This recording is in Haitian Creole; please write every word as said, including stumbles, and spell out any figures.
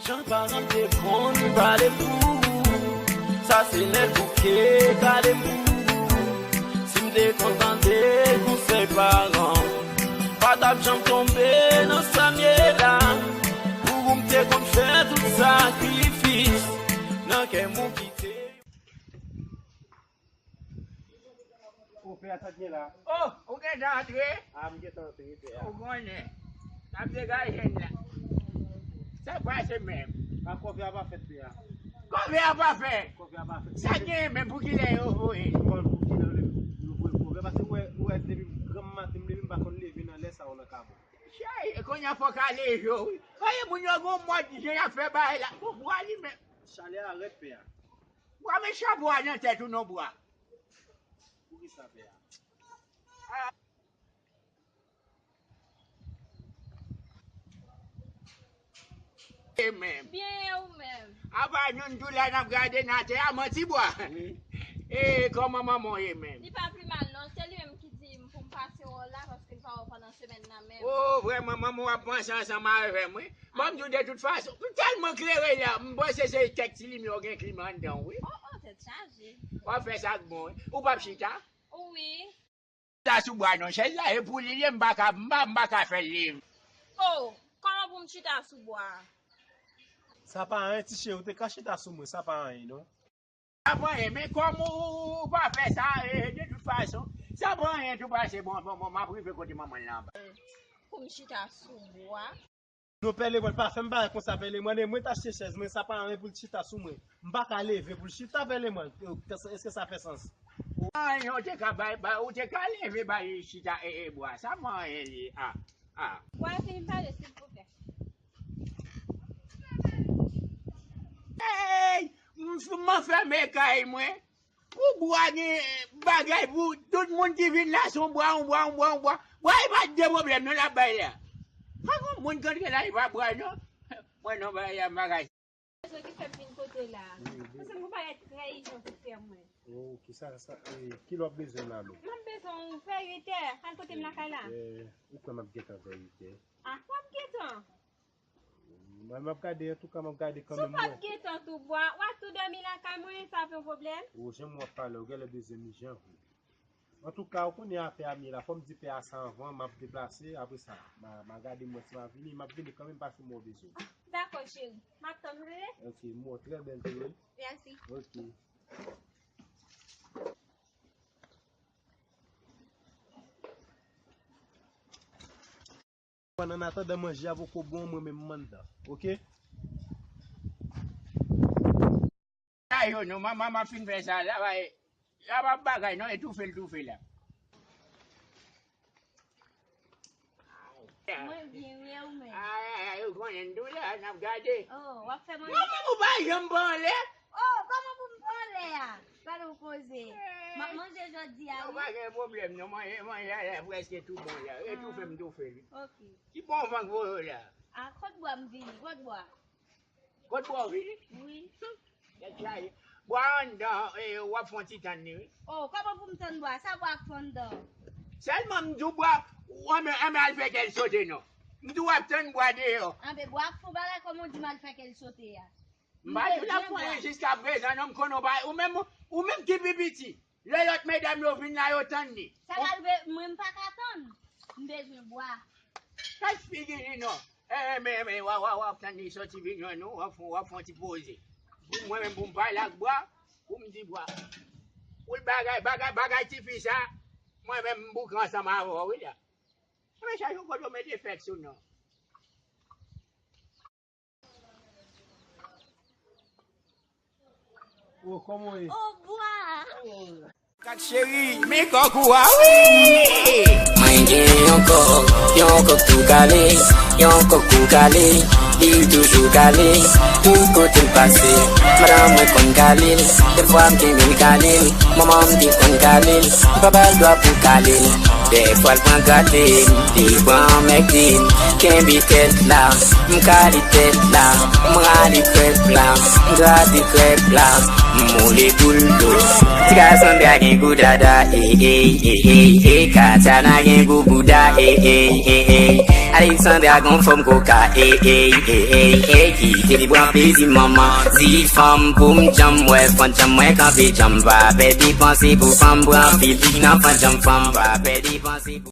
Jan paran m te konn pale m pou ou, sa se lè l bouke kale m pou ou. Si m te konn tande konsèy paran m, pa t ap janm tonbe nan sa m ye la. Pou ou m te konn fè tout sakrifis, nan kè m ou kite. O, pè a, sa k gen la? Oh, ou gentan antre? A, m gentan antre, pè a. Ou konnen. N ap degaje n la. Sa k pase menm? A, kòve a pa fèt, pè a. Kòve a pa fèt? Kòve a pa fèt. Sa k genyen menm, pou kilè yo voye? M pa konn pou kilè yo leve, yo voye kòve a, paske ou wè, ou wè depi granm maten m leve, m pa konn leve nan lè sa yo nan kabo. Chay, kounye a fòk a leve, wi. Gade moun yo gon mòd jan y ap fè bagay la. Bon, bwa li menm. Chalè a rèd, pè a. Bwa, met chapo a nan tèt ou non, bwa. Poukisa, pè a? E menm. Byen, e ou menm? Apa nou, n tou la n ap gade nan tè a, manti bwa. Wi. E kòman manman w ye menm? Li pa pi mal non, se li menm ki di m pou m pase wè w la paske l pa wè w pandan semèn nan menm. Oh, vrèman, manman w ap panse ansanm avè m, wi. Bon, m di w de tout fason, m tèlman klere la, m panse se kèk ti limyè w gen klima anndan w, wi. Oh, oh, tèt chaje. W ap fè sa k bon, wi. Ou p ap chita? Wi. Chita sou bwa non, chèz la e pou li l ye, m pa ka, m pa, m pa ka fè l leve. Oh, kòman pou m chita sou bwa a? Sa pa anyen, ti cheri, ou te ka chita sou mwen, sa pa anyen non. Sa pa anyen, men kòm ou, ou, ou pa fè sa, e, de tout fason, sa pa anyen tou pase, bon, bon, bon, m ap rive kote manman l la anba. Pou m chita sou bwa. Non, pè Lemòn, pa fè m bagay konsa, pè Lemòn, e mwen t achte chèz mwen, sa pa anyen pou l chita sou mwen. M pa ka leve pou l chita, pè Lemòn. Èske sa fè sans? Anyen, ou te ka bay, bay, ou te ka leve bay chita, e, e, bwa, sa pa anyen li, a, a. Bwa, fini pale, silvouplè. Ey! M f-, m anfème kay mwen. Pou bwa gen bagay pou tout moun ki vin la, se yon bwa, yon bwa, yon bwa, yon bwa. Bwa, e pa de pwoblèm non l ap bay la. Pa gen moun k antre la, e pa bwa non. Mwen non, bagay la, bagay. Rezon ki fè m vin kote w la. Wi, wi. Paske m gon bagay trè ijan pou fè mwen. Oh, kisa, sa, e, ki lè w ap bezwen m la menm? M ap bezwen w vè uit è. Al kote m lakay la. Vè uit è, ou kwè m ap gentan vè uit è? A, w ap gentan. Mwen, m ap gade, antouka, m ap gade kanmenm. Si w pa t gentan tou bwa, w ap tou dòmi lakay mwen, sa ap yon pwoblèm? O, jan w ap pale, ou genlè bezwen m ijan vre. Antouka, ou konnen afè a m ye la, fò m di pè a sa anvan, m ap deplase, apre sa, m a, m a gade mwen si m a vini, m ap vini kanmenm paske m wè w bezwen. Dakò, cheri. M ap tann ou, tande? Ok, m wè w trè bèl tou, wi. Mèsi. Ok. An atandan manje a poko bon, mwen menm m anndan, oke? Sa yo non, manman m ap fin fè sa la, bay, la pa bagay non, e toufe l toufe la. Mwen byen, wi, e ou menm? Ay, ay, ay, ou konnen n tou la, n ap gade. Oh, w ap fè manje? Manman m ou pa janm pran lè. Oh, kòman pou m pran lè a? Gade yon koze. M ap manje jodi a, wi. Yo pa gen pwoblèm non, manje, manje a la prèske tou bon la. E toufe m toufe li. Ok. Ki bon van k voye w la? A, kot bwa m vini, kot bwa? Kot bwa w vini? Wi. Tèt chaje. Bwa anndan, e, w ap fè yon ti tann li, wi. Oh, kòman pou m tann bwa? Sa bwa ap fè anndan? Sèlman m di w bwa, w anben, anben al fè kè l sote non. M di w ap tann bwa deyò. Anben bwa ap fè yon bagay kòman w di m al fè kè l sote a? M pa di w l ap fè anyen jiskaprezan non, m konnen w pa, ou menm, ou menm ki pi piti. Lè lòt medam yo vin la, yo tann li. Sa ka rive, mwen m pa ka tann. M bezwen bwa. Kach figi li non. E, e, men, men, w a, w a, w ap tann li soti vin jwenn ou, w ap, w ap fè yon ti poze. Pou mwen menm, pou m pale ak bwa, pou m di bwa. Pou l bagay, bagay, bagay tifi sa, mwen menm m bouke ansanm avè w, wi la. Mwen chache yon kote w mete fèks ou non. Oh, kòman w ye? Oh, bwa! Kat cheri, men kòk ou a wi! Mwen gen yon kòk, yon kòk tou kale, yon kòk tou kale, li toujou kale, tout kote l pase, madanm mwen konn kale l, dèfwa m kenbe l kale l, manman m te konn kale l, m pa ba l dwa pou kale l, dèfwa l pran grate m, li pran mègde m, kenbe tèt la, m kale tèt la, m rale krèp la, m grate krèp la, m moule boul do. Ti gason dra gen gou dada, ey, ey, ey, ey, ey, Katana gen gou bouda, ey, ey, ey, ey. Alexandra gon fòm koka, ey, ey, ey, ey, ey, kite li pran plezi manman. Di fanm pou m djanm, wè fanm djanm mwen kanpe djanm. Pa pèdi panse pou fanm pran fil nan fanm djanm fanm. Pa pèdi panse pou